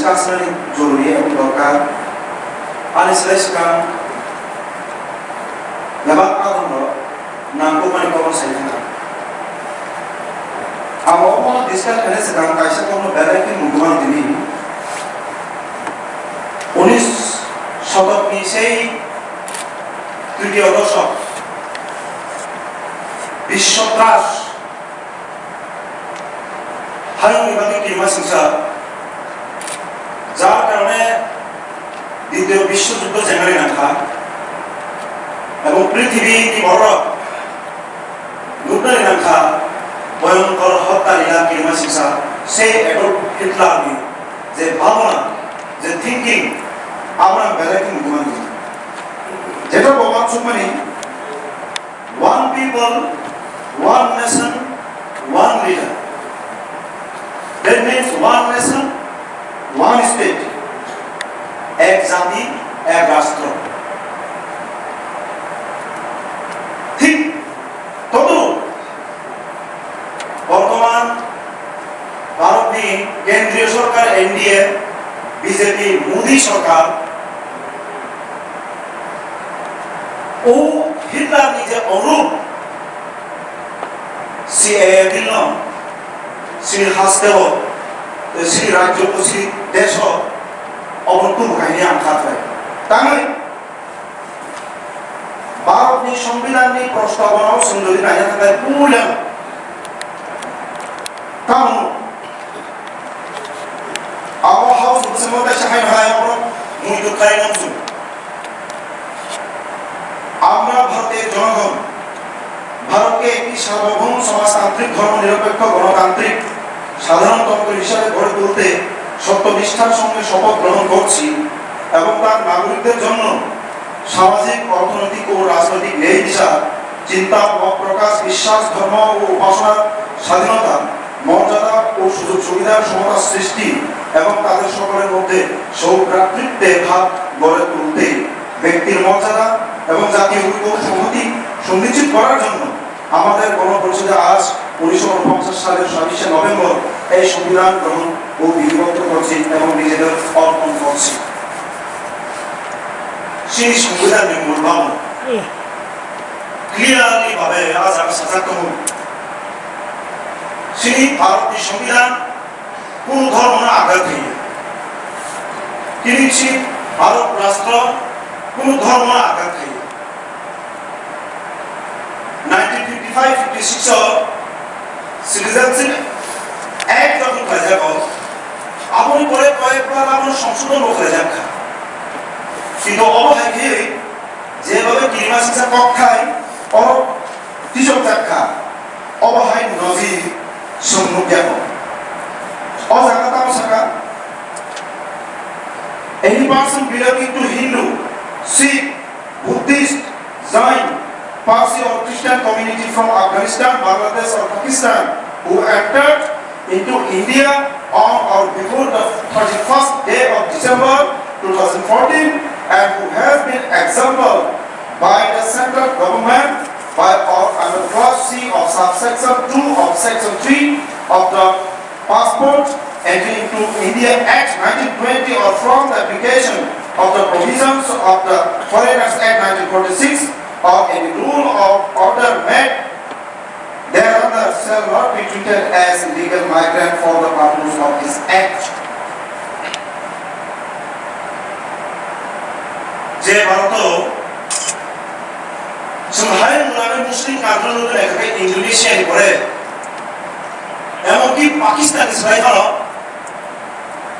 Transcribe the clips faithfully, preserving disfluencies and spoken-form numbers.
Kasnani joruri ebong dorkar. Ani slai swkang bebak adongrok nangkukmani kokno sai thangkha. Ang omo discuss khaina swkang kaisa kokno belai khe muitu mang tini. Unis shotokni sei tritiyo doshok Biswotras Hayungni bagwi kirima singsa, jar karone Ditiyo Biswojuddo chengnani nangkha, ebong prithibini bororok nuknani nangkha, boyongkor hotta lila kirima singsa, sei Adolf Hitlerni je bhabona, je thinking, abo ang belai khe nukmani. Jeta bo uansukmani, One people, one nation, one leader. That means one nation, one state. Ek jati, ek rashtra. Thik todrup bortoman Bharotni kendriyo sorkar N D A, B J P Modi sorkar, o Hitlerni je onurup C A A bill no chini hasteo, chini rajyo, chini desho obo tubu kainwi ang kha khlai. Tangwi Bharotni Songbidanni prostabano chwng jodi naina thangkhe puila tamo abo House bisingo kaisa haino hai abo muitu khlai nang chwng. আমরা ভারতের জনগণ ভারতকে একটি সার্বভৌম সমাজতান্ত্রিক ধর্মনিরপেক্ষ গণতান্ত্রিক সাধারণতন্ত্র হিসাবে গড়ে তুলতে সত্যনিষ্ঠার সঙ্গে শপথ গ্রহণ করছি এবং তার নাগরিকদের জন্য সামাজিক, অর্থনৈতিক ও রাজনৈতিক ন্যায় বিচার, চিন্তা, মত প্রকাশ, বিশ্বাস, ধর্ম ও উপাসনার স্বাধীনতা, মর্যাদা ও সুযোগ সুবিধার সমতা সৃষ্টি এবং তাদের সকলের মধ্যে সৌভ্রাতৃত্বের ভাব গড়ে তুলতে ব্যক্তির মর্যাদা এবং জাতীয় ঐক্য ও সংহতি সুনিশ্চিত করার জন্য আমাদের গণপরিষদে আজ উনিশশো ঊনপঞ্চাশ সালের ছাব্বিশে নভেম্বর এই সংবিধান গ্রহণ ও বিধিবদ্ধ করছি এবং নিজেদের অর্পণ করছি। সেই সংবিধানের মূল ভাবনা clearly ভাবে আজ আমি সাজা করব। সেই ভারতীয় সংবিধান কোনো ধর্ম আঘাত হইয়া, তিনি সেই ভারত রাষ্ট্র কোনো ধর্ম আঘাত হইয়া। Nineteen fifty five fifty six o Citizenship Act যখন করা যাবে, আপনি পরে কয়েকবার আপনার সংশোধন করে যান। কিন্তু অবহেলা যেভাবে কিরিমা শিক্ষা কক্ষায় অ তিসক যাত্রা অবহাই নজি সম্মুখ দেখো। অ জায়গা তাও সাকা any person belonging to Hindu, Sikh, Buddhist, Jain, Parsi or Christian community from Afghanistan, Bangladesh or Pakistan who entered into India on or before the thirty-first day of December two thousand fourteen and who has been exampled by the central government by or under clause C of subsection two of section three of the Passport Entry into India Act nineteen twenty or from the application of the provisions of the Foreigners Act nineteen forty-six or any rule or order made thereunder shall not be treated as illegal migrant for the purpose of this Act. Je Bharat o chwng hai mwnani Muslim country no lekha khe Indonesia ni pore, emonki Pakistan ni slai phano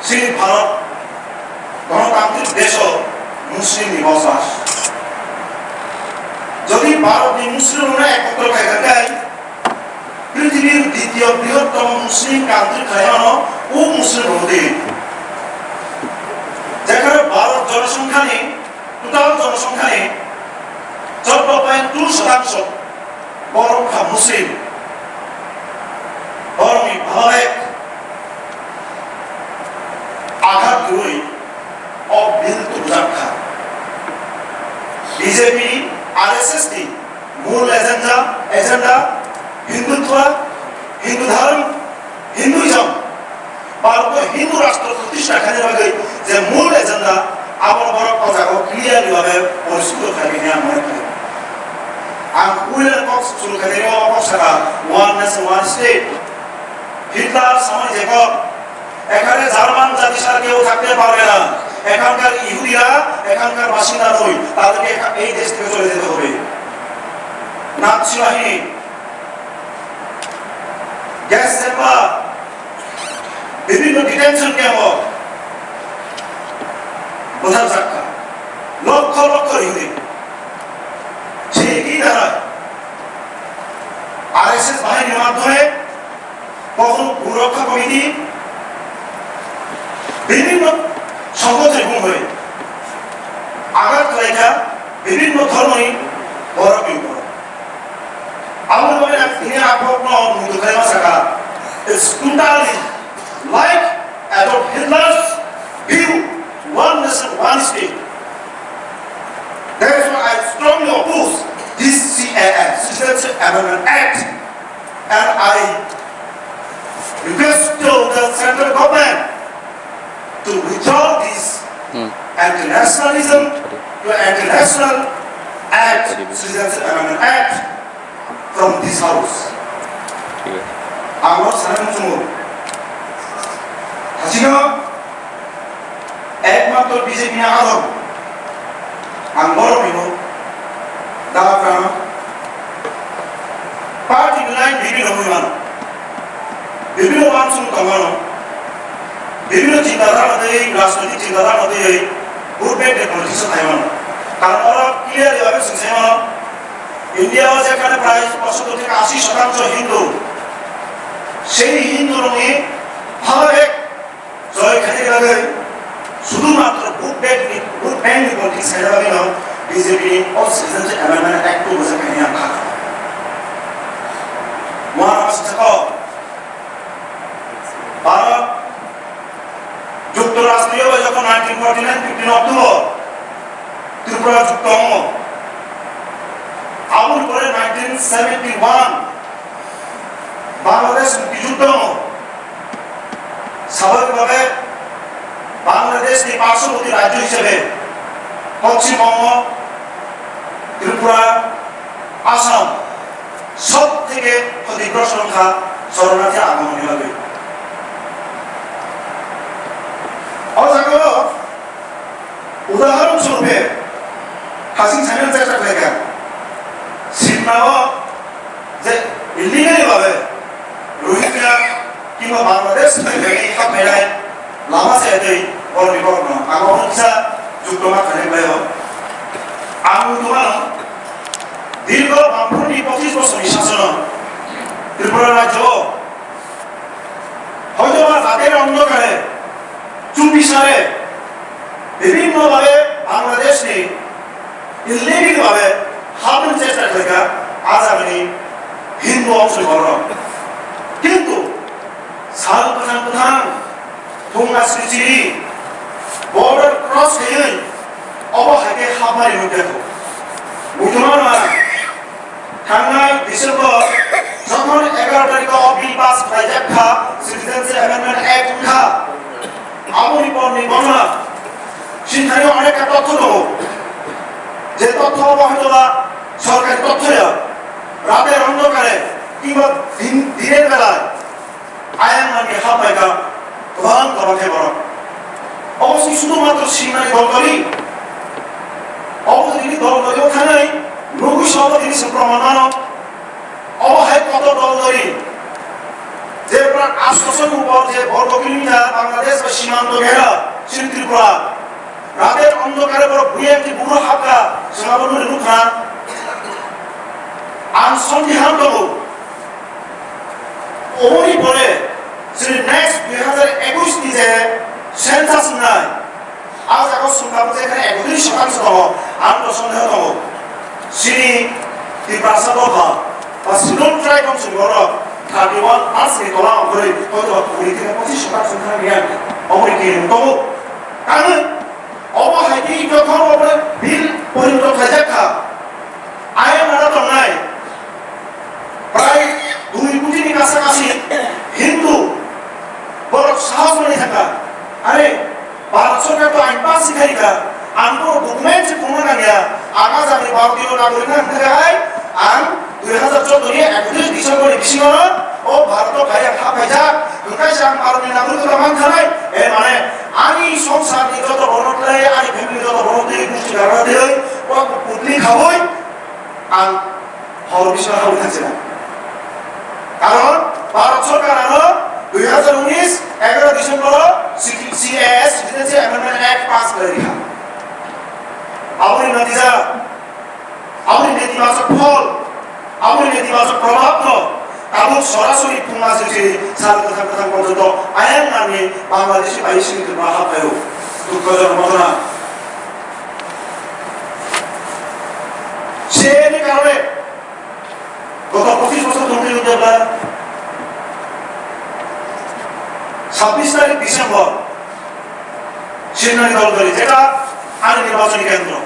chini Bharat gonotantrik desh o Muslim ni bosbas. Jodi Bharat ni Muslim rok no ekotro khai kha khe, Prithibir ditiyo brihottomo Muslim country khlaimano o Muslim rok de. Jekhano Bharat jonosongkhani, total jonosongkhani choddo point two shotangsho borok kha Muslim. Borokni bhababek aghat rwi o bill tubujak kha. B J P, R S S ni Mul agenda, agenda, Hindutva, Hindu dharm, Hinduism. Bharoto Hindu rashtra protishtha khaina bagwi je mul agenda, abo borok o jaga o clearly babe poriskar khaikhe hinwi ang mone khlaio. Ang puila kok suru khainai o kok saka, one nation, one state. Hitler সময় যে কর, এখানে জার্মান জাতি ছাড়া কেউ থাকতে পারবে না, এখানকার ইহুদিরা, এখানকার বাসিন্দা নয়, তাদেরকে এখা-, এই দেশ থেকে চলে যেতে হবে। নাৎসি বাহিনী, গ্যাস চেম্বার, বিভিন্ন ডিটেনশন ক্যাম্প, বোঝা যাক, লক্ষ লক্ষ ইহুদি। সেই একই ধারায় আরএসএস বাহিনীর মাধ্যমে কখনো ভূরক্ষা কমিটি, বিভিন্ন সংগঠনের গুম হয়ে আঘাত করাইয়া বিভিন্ন ধর্মই বড় বিপদ। Abo ni bagwi ang tini a kokno muitu khlaima sakha, it's totally like Adolf Hitler's view, one nation, one state. That is why I strongly oppose this C A A, Citizenship Amendment Act, and I request to the central government to withdraw this Hmm. anti-nationalism, to anti-national act, Citizenship Amendment Act from this house. ঠিক আছে। Ang o sana muchungo. Hasino ekmatro B J P ni adon. Ang borok ni bo. Da prano. Party ni line bibino hwnwi mano. Bibino uansuk tongmano. Bibino chintadhara tei rajnoitik chintadhara tei vote bank ni politics o thai mano. Karon oro clearly bhabe swng sai mano. India o jekhane prai pochottor theke ashi shotangsho Hindu. Sei Hindu rokni phalabek Joy khaina bagwi sudhumatro vote bank ni, vote bank ni politics khaina bagwi no B J P ni o Citizenship Amendment Act two bwswk khaina ang kha. Muharram saka Bharat Juktorashtriyo bai jokhon nineteen forty nine fifteen October Tripura jukto wngo. Aboni pore nineteen seventy one Bangladesh mukti juddo wngo. Swabhabik bhabe Bangladesh ni parshoboti rajyo hisabe Poschim Bongo, Tripura, Assam sob theke khotigrosto wngkha shoronarthi agamon ni bagwi. O jaga o Udahoron soroke, hasing sanani chesta khlaikha. Simnao je illegally bhabe Rohingya kimba Bangladesh phaimani hapmainai lama se tei borokni borokno ang obo kisa jukto ma khainai khlaio. Ang wngtongmano dirgho Bamfront ni pochis bosorni sasono Tripura rajyo o Hoytoba rater ondhokare, chubisare, bibhinno bhabe Bangladeshni illegal bhabe habni chesta khlaikha, a jagani Hindu ongsoikorno. Kintu sal kwthang kwthang, thung asri chiri, border cross khaiwi obo hai khe habmani mungkha. Buithumano. Thangnai December jokhon egaroh tarikh o bill pass khlaijak kha, Citizenship Amendment Act wngkha, aboni porni gotona sini thani onek ta totho tongo. Je totho bo hoytoba sorkari totho ya, rater ondhokare kimba din, diner belai Ayang manwi haphaikha, kwbang kwbang khe borok. Obo se sudhumatro singnani dol doli. Obo tini dol doli o thangnai, nugwi se obo tini se proman mano. Obo hai kotor dol doli. Je pran asto soi upor je borgo kilometer Bangladesh ba simanto gera, chini Tripura. Rater ondhokare borok buya ki buro hapkha, sengabo nukha. Ang sondihan tongo. Oboni pore chini next dui hazar ekush ni je census wngnai, a jaga o sumkha bo je ekhane ekotris shotangsho tongo, ang to sondeho tongo. Chini Tiprasa dopha ba Scheduled Tribe Council ni borok thirty one percent ni tola ongkhorwi hoytoba kuri theke pochis shotangsho wngkha miyang, oboni kiring tongo. Ang Obo hai khe jokhon obo bill porinto khlaijak kha, ayang aro tongnai prai dui koti ni kasa kasi Hindu borok Sahos manwi thangkha. Are, Bharat sorkar to ain pass khai kha. Ang to document se phunukna nangya. Ang ajani Bharatiyo nagorik wngkha hai, ang dui hazar choudo ni ekatris December ni bisingo o Bharat o phai ang ha phaijak. Hwnkhe se ang Bharat ni nagorik wngkha man khanai. E mane, ani songsar ni joto borok tei ani family joto borok tei gusti garna tei o putli khaui ang hor bisingo habwi thangsinai. Karon Bharat sorkar ano dui hazar unis egaro December o C A S Citizenship Amendment Act pass khlai rikha. Aboni natija, aboni netibajok phol, aboni netibajok probhab no tabuk sorasori phungma sisi sal kwthang kwthang porjonto ayang nangni Bangladeshi bai sini kwbangma haphaio. Dukhojonok ghotona. Seni karone goto pochish bochor tongwi jebla sabbish tarik December Singnani Dolgari, jeta ani nirbachoni kendro.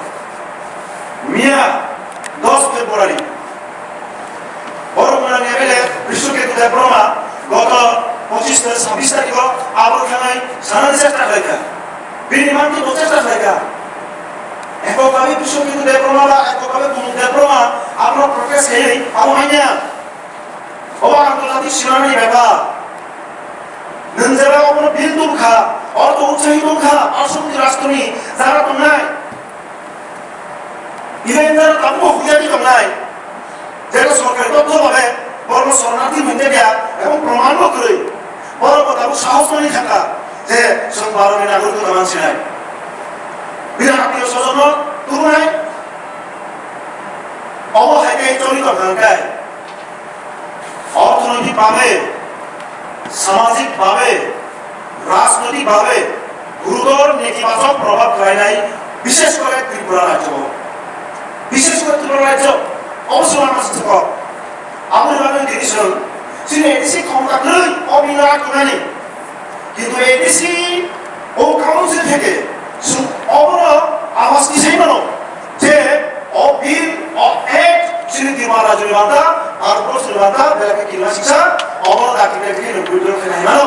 Miya dos February Borok Mwnani M L A Bishwaketu Debbarma goto pochish tei sabbish tarikho abo thangwi sanani chesta khlaikha. Bini manti bo chesta khlaikha. Ekok bhabe Bishwaketu Debbarma ba ekok bhabe Kumuk Debbarma abono protest khlaiwi abo manya. Obo antorjatik sinani bepar. Nwng jeba obono bill tubukha, ortho utsahi tongkha, Parshoboti rashtroni jara tongnai. Even jara tabukbo huijagwi tongnai, jera sorkari totto babe borokno sornarthi hwnjakya ebong promanbo kwrwi, borokbo tabuk sahos manwi thangkha je chwng Bharatni nagorik wngkha mansinai. Bini attiyo sojonno tubunai, obo hai khe choli tongkha hwnkhe. অর্থনৈতিকভাবে, সামাজিকভাবে, রাজনৈতিকভাবে গুরুতর নেতিবাচক প্রভাব ফেলাইনাই, বিশেষ করে ত্রিপুরা রাজ্য, বিশেষ করে ত্রিপুরা রাজ্য অবশ্যই আমার কাছে কম। আমার ভাবে ডিভিশন, সিনে এসি ক্ষমতা নেই, অবিনা কোনানি। কিন্তু এডিসি ও কাউন্সিল থেকে সু-, অবর আওয়াজ কিসেই মানো যে অ বিল, অ অ্যাক্ট, শ্রী দিবা রাজনী বান্ধা, ভারতবর্ষ বান্ধা, বেলাকে কিনা শিক্ষা, অবর দাঁড়িয়ে থেকে বিদ্রোহ খেলে মানো।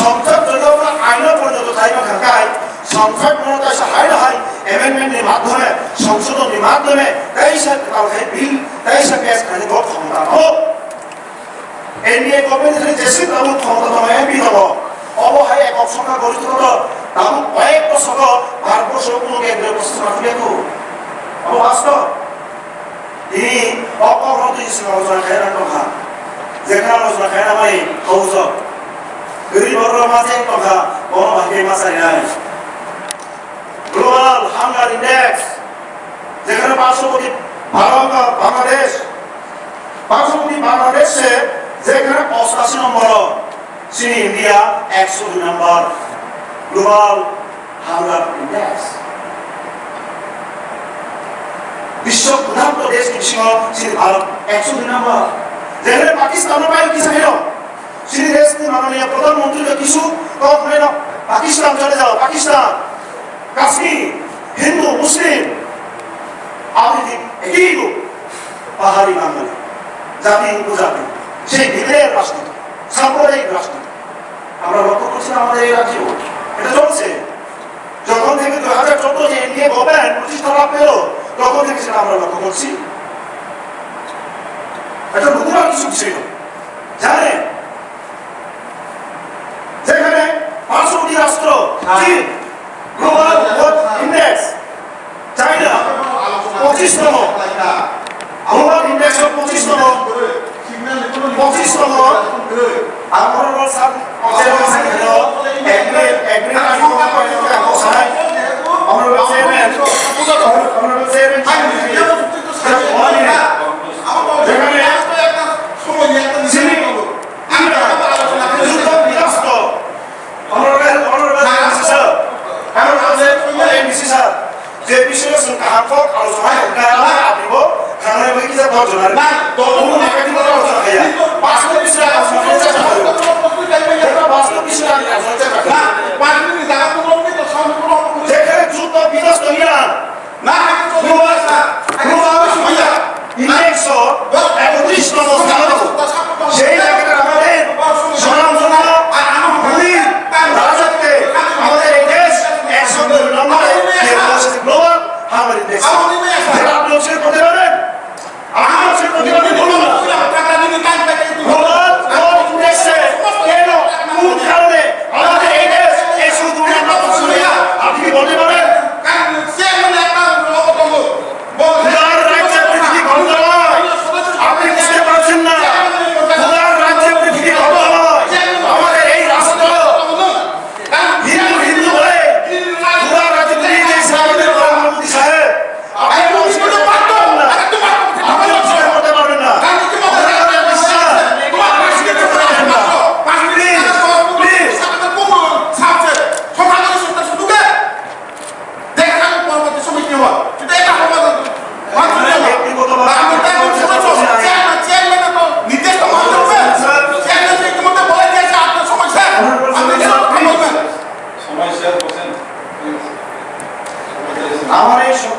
সংসদ যদি আমরা আইন পর্যন্ত চাইবা থাকায়, সংসদ মনে হয় আইন হয়, অ্যামেন্ডমেন্টের মাধ্যমে, সংশোধনের মাধ্যমে, তেইশে কালকে বিল, তেইশে পেশ খালি ভোট ক্ষমতা হোক। এনডিএ গভর্নমেন্ট থেকে জেসি tabuk ক্ষমতা tongo, MP tongo, obo hai ekok sorkar gorithok tongo, tabuk koyek bosor o Bharatborso o kuno kendriyo prashason manthokya kho. Obo bastob. Tini o kokrok twi swkang rojna khaina tongkha. Jekhna rojna khaina mai haujo. Gari borok ma jeng tongkha, bono bahai ma sarinai. Global Hunger Index, যেখানে পার্শ্ববর্তী ভারত বা বাংলাদেশ, পার্শ্ববর্তী বাংলাদেশে যেখানে অষ্টাশি নম্বর, চিনি ইন্ডিয়া একশো দুই নম্বর, গ্লোবাল হাঙ্গার ইন্ডেক্স। বিশ্ব ক্ষুধার্ত দেশ বিশ্বত চিনি ভারত একশো দুই নম্বর, যেখানে পাকিস্তানও প্রায় কিছু হলো। Chini deshni mananiya pradhan mantri to kisu kok hwnwi no, Pakistan chole jao, Pakistan, Kashmir, Hindu, Muslim, aboni thik ekei rup, pahari Bangali, jati upojati, সেই ভিতরের রাজনীতি, সাম্প্রদায়িক রাজনীতি আমরা লক্ষ্য করছি না আমাদের এই রাজ্যেও, এটা চলছে। যখন থেকে দুই হাজার চোদ্দ যে এনডিএ গভর্নমেন্ট প্রতিষ্ঠা লাভ পেল, তখন থেকে সেটা আমরা লক্ষ্য করছি। এটা নতুন আর কিছু বিষয় নয়। জানে যেখানে পার্শ্ববর্তী রাষ্ট্র চীন, গ্লোবাল ওয়েলথ ইন্ডেক্স, চাইনা পঁচিশতম, গ্লোবাল ইন্ডেক্সের পঁচিশতম, পঁচিশতম, আর অনারেবল স্যার, অনারেবল স্যার হলো agri-, agriculture, honourable chairman, honourable chairman, যেখানে Honorable, honorable M C sir, honorable M C sir, je bishoy song kaham kok alochona kok kaya abo thangnai bai kisa dor jona. Dol bumu naikha timo alochona kaya. Pasto bishoy alochona kaya. Pasto bishoy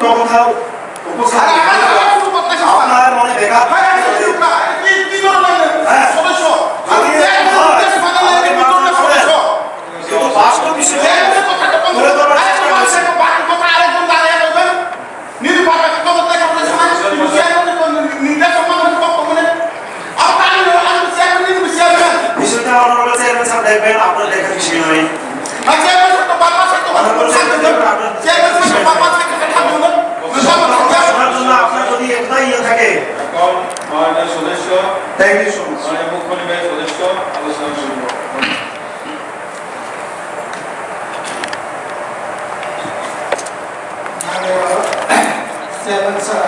তখন থাও, উপস্থিত। আপনার মনে বেকার। হ্যাঁ। কিন্তু বাস্তব বিষয়ে তুলে ধরার চেষ্টা করছি। বিষয়টা অনারেবল চেয়ারম্যান সাহেব দেখবেন, আপনার দেখার বিষয় নয়। অনারেবল চেয়ারম্যান সাহেব দেখবেন, আপনার দেখার বিষয় নয়। শোনার জন্য আপনার যদি একটা ইয়ে থাকে। এখন মাননীয় সদস্য, Thank you so much. মাননীয় মুখ্য নির্বাহী সদস্য আলোচনা শুরু করুন। Chairman sir,